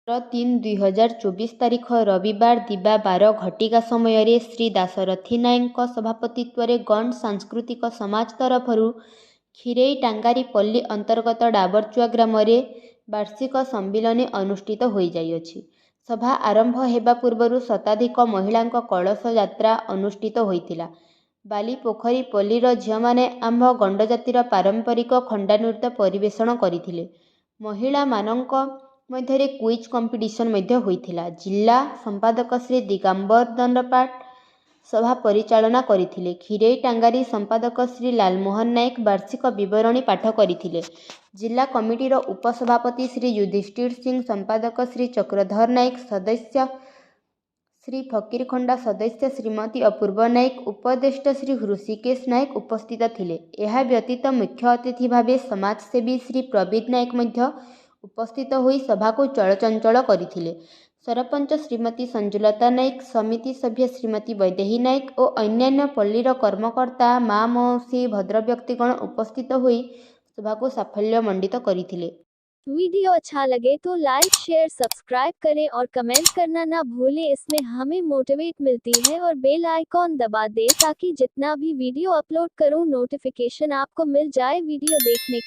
3/2024 ତାରିଖ ରବିବାର ଦିବା 12 ଘଟିକା ସମୟରେ ଶ୍ରୀ ଦାଶରଥି ନାଏକଙ୍କ ସଭାପତିତ୍ୱରେ ଗଣ୍ଡ ସାଂସ୍କୃତିକ ସମାଜ ତରଫରୁ ଖିରେଇଟାଙ୍ଗାରୀ ପଲ୍ଲୀ ଅନ୍ତର୍ଗତ ଡାବରଚୁଆ ଗ୍ରାମରେ ବାର୍ଷିକ ସମ୍ମିଳନୀ ଅନୁଷ୍ଠିତ ହୋଇଯାଇଅଛି। ସଭା ଆରମ୍ଭ ହେବା ପୂର୍ବରୁ ଶତାଧିକ ମହିଳାଙ୍କ କଳସ ଯାତ୍ରା ଅନୁଷ୍ଠିତ ହୋଇଥିଲା। ବାଲିପୋଖରୀ ପଲ୍ଲୀର ଝିଅମାନେ ଆମ୍ଭ ଗଣ୍ଡଜାତିର ପାରମ୍ପରିକ ଖଣ୍ଡାନୃତ୍ୟ ପରିବେଷଣ କରିଥିଲେ। ମହିଳାମାନଙ୍କ ମଧ୍ୟରେ କୁଇଜ୍ କମ୍ପିଟିସନ୍ ମଧ୍ୟ ହୋଇଥିଲା। ଜିଲ୍ଲା ସମ୍ପାଦକ ଶ୍ରୀ ଦିଗାମ୍ବର ଦଣ୍ଡପାଟ ସଭା ପରିଚାଳନା କରିଥିଲେ। ଖିରେଇଟାଙ୍ଗାରୀ ସମ୍ପାଦକ ଶ୍ରୀ ଲାଲମୋହନ ନାଏକ ବାର୍ଷିକ ବିବରଣୀ ପାଠ କରିଥିଲେ। ଜିଲ୍ଲା କମିଟିର ଉପସଭାପତି ଶ୍ରୀ ଯୁଧିଷ୍ଠିର ସିଂ, ସମ୍ପାଦକ ଶ୍ରୀ ଚକ୍ରଧର ନାଏକ, ସଦସ୍ୟ ଶ୍ରୀ ଫକୀର ଖଣ୍ଡା, ସଦସ୍ୟା ଶ୍ରୀମତୀ ଅପୂର୍ବ ନାଏକ, ଉପଦେଷ୍ଟା ଶ୍ରୀ ହୃଷିକେଶ ନାଏକ ଉପସ୍ଥିତ ଥିଲେ। ଏହା ବ୍ୟତୀତ ମୁଖ୍ୟ ଅତିଥି ଭାବେ ସମାଜସେବୀ ଶ୍ରୀ ପ୍ରବୀର ନାଏକ ମଧ୍ୟ ଉପସ୍ଥିତ ହୋଇ ସଭାକୁ ଚଳଚଞ୍ଚଳ କରିଥିଲେ। ସରପଞ୍ଚ ଶ୍ରୀମତୀ ସଞ୍ଜୁଲତା ନାଏକ, ସମିତି ସଭ୍ୟା ଶ୍ରୀମତୀ ବୈଦେହୀ ନାଏକ ଓ ଅନ୍ୟାନ୍ୟ ପଲ୍ଲୀର କର୍ମକର୍ତ୍ତା, ମା ମଉସୀ, ଭଦ୍ରବ୍ୟକ୍ତିଗଣ ଉପସ୍ଥିତ ହୋଇ ସଭାକୁ ସାଫଲ୍ୟମଣ୍ଡିତ କରିଥିଲେ। वीडियो अच्छा लगे तो लाइक, शेयर, सब्सक्राइब करें और कमेंट करना ना भूलें। इसमें हमें मोटिवेट मिलती है और बेल आइकॉन दबा दें ताकि जितना भी वीडियो अपलोड करूं, नोटिफिकेशन आपको मिल जाए वीडियो देखने।